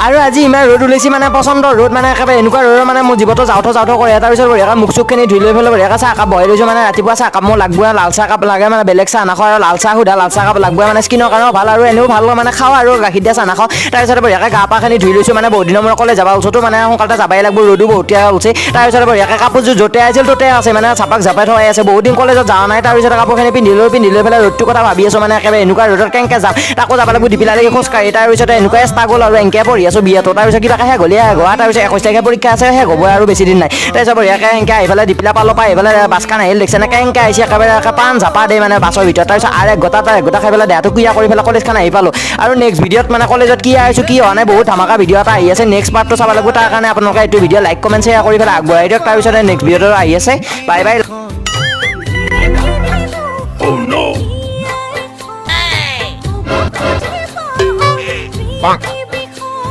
আৰু আজি ইমান ৰ'দ ওলাইছে, মানে প্ৰচণ্ড ৰ'দ, মানে একেবাৰে এনেকুৱা ৰ'দৰ মানে মোৰ জীৱটো যাওঁথ যাওঁথ কৰে। তাৰপিছত বঢ়িয়াকৈ মুখ চুখখিনি ধুই লৈ পেলাই বঢ়িয়াকৈ চাহ একাপ বহাই লৈছোঁ। মানে ৰাতিপুৱা চাহ একাপ মোৰ লাগবই, লাল চাহ কাপ লাগে, মানে বেলেগ চাহ নাখাওঁ আৰু লাল চাহ, সুধা লাল চাহ কাপ লাগবই। মানে স্কিনৰ কাৰণেও ভাল আৰু এনেও ভাল, মানে খাওঁ আৰু গাখীৰ দিয়া চাহ নাখাওঁ। তাৰপিছত বঢ়িয়াকৈ গা পাখিনি ধুই লৈছোঁ। মানে বহুত দিনৰ মূৰত কলেজ যাব ওলছোতো, মানে সোনকালে যাবই লাগিব, ৰ'দো বহুত ওলছে। তাৰপিছত বঢ়িয়াকৈ কাপোৰযোৰ য'তে আছিল ত'তে আছে, মানে চাপাক জাপাই থোৱাই আছে। বহুত দিন কলেজত যোৱা নাই। তাৰপিছত কাপোৰখিনি পিন্ধি লৈ পেলাই ৰ'দটোৰ কথা ভাবি আছোঁ, মানে একেবাৰে এনেকুৱা ৰ'দত কেনেকৈ যাম? তাকো যাব লাগিব দিপিলালৈকে খোজকাঢ়ি। তাৰপিছতে এনেকুৱাই ষ্টাগল আৰু এনেকৈ পঢ়ি আছোঁ বিয়াটো। তাৰপিছত কিবাকৈ শেষ হ'লে শেষ হোৱা, তাৰপিছত 21 তাৰিখে পৰীক্ষা আছে, শেষ হ'ব আৰু বেছি দিন নাই। তাৰপিছত বঢ়িয়াকৈ এনেকৈ আহি পেলাই দিপিলা পালোঁ, পাই আহি পেলাই বাছখন আহিল, দেখিছেনে কেনেকৈ আহিছে? একেবাৰে একে পাণ ঝাপা দেই মানে বাছৰ ভিতৰত। তাৰপিছত আৰু এক গোটা তাৰ এক গোটা খাই পেলাই দেহাটো কুইয়া কৰি পেলাই কলেজখন আহি পালোঁ। আৰু নেক্সট ভিডিঅ'ত মানে কলেজত কি আহিছোঁ, কি হোৱা নাই, বহুত ধামাকা ভিডিঅ' এটা আহি আছে। নেক্সট পাৰ্টটো চাব লাগিব, তাৰ কাৰণে আপোনালোকে এইটো ভিডিঅ' লাইক, কমেণ্ট, শ্বেয়াৰ কৰি পেলাই আগবঢ়াই দিয়ক। তাৰপিছতে নেক্সট ভিডিঅ'টো আহি আছে। Bye bye. Oh no! Bonk.